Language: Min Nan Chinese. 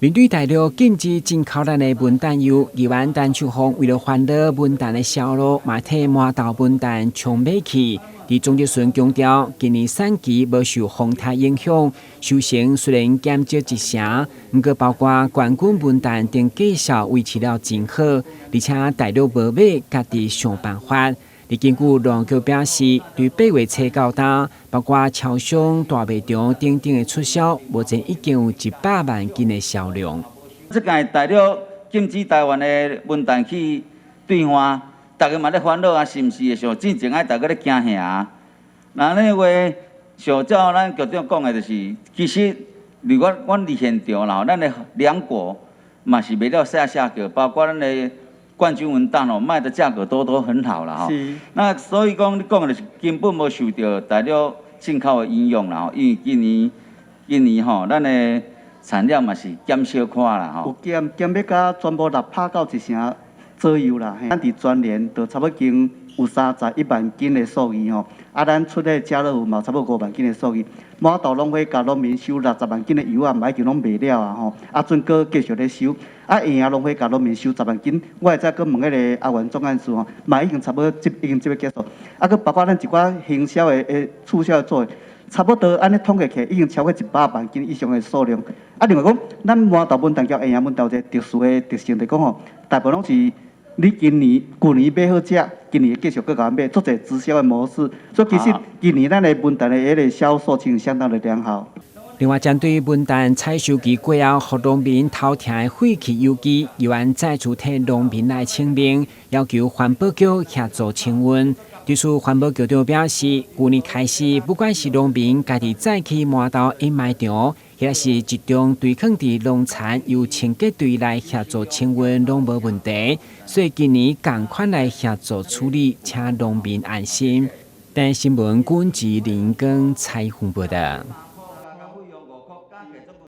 面對大陸禁止進口咱的文旦柚，議員陳秋鳳為了煩惱文旦的銷路，嘛替饃頭文旦衝馬氣。佇總質詢強調，今年產期無受風颱影響，收成雖然減少一成，毋過包括冠軍文旦等價數維持了真好，而且大陸無買，家己想辦法。而根據農局表示，對8月初到今，包括超商、大賣場等等的出銷，目前已經有100萬斤的銷量。這屆大陸禁止台灣的文旦去對岸，大家嘛咧煩惱啊，是毋是會像進前愛大家咧驚嚇？那呢話，像照咱局長講的，就是其實，如果阮佇現場啦，咱的兩果嘛是賣了下下叫，包括咱的冠軍文旦哦，賣的價格都很好啦吼。那所以講，你講的是根本無受著大陸進口的影響啦吼，因為今年吼，咱的產量嘛是減小可啦吼。有減減欲甲全部6趴到1成左右啦。咱佇全年就差不多經有31萬斤的數字吼。啊，咱出的家樂福嘛差不多5萬斤的數字。饃頭農會共農民收60萬斤的柚仔，嘛已經攏賣了啊吼。啊，陣閣繼續咧收。啊，葉仔農會共農民收10萬斤，我會再閣問彼个阿袁總幹事吼，嘛已經差不多這已經這欲結束。啊，閣包括咱一寡行銷的的促銷的做的，差不多按呢統計起來已經超過100萬斤以上的數量。啊，另外講，咱饃頭文旦佮葉仔文旦有一個特殊的特性，就講吼，大部分攏是你今年舊年買好食，今年繼續閣共買，做一個直銷的模式。所以其實今年咱的文旦的彼个銷售其實相當的良好。另外，針對文旦採收期過後，予農民頭疼的廢棄有機，議員再次替農民來請命，要求環保局協助清運。對此，環保局長表示，舊年開始，不管是農民家己載去饃頭掩埋場，抑是集中堆囥佇農田，由清潔隊來協助清運，攏無問題。所以今年仝款來協助處理，請農民安心。台視新聞，軍籍林耕採訪報導。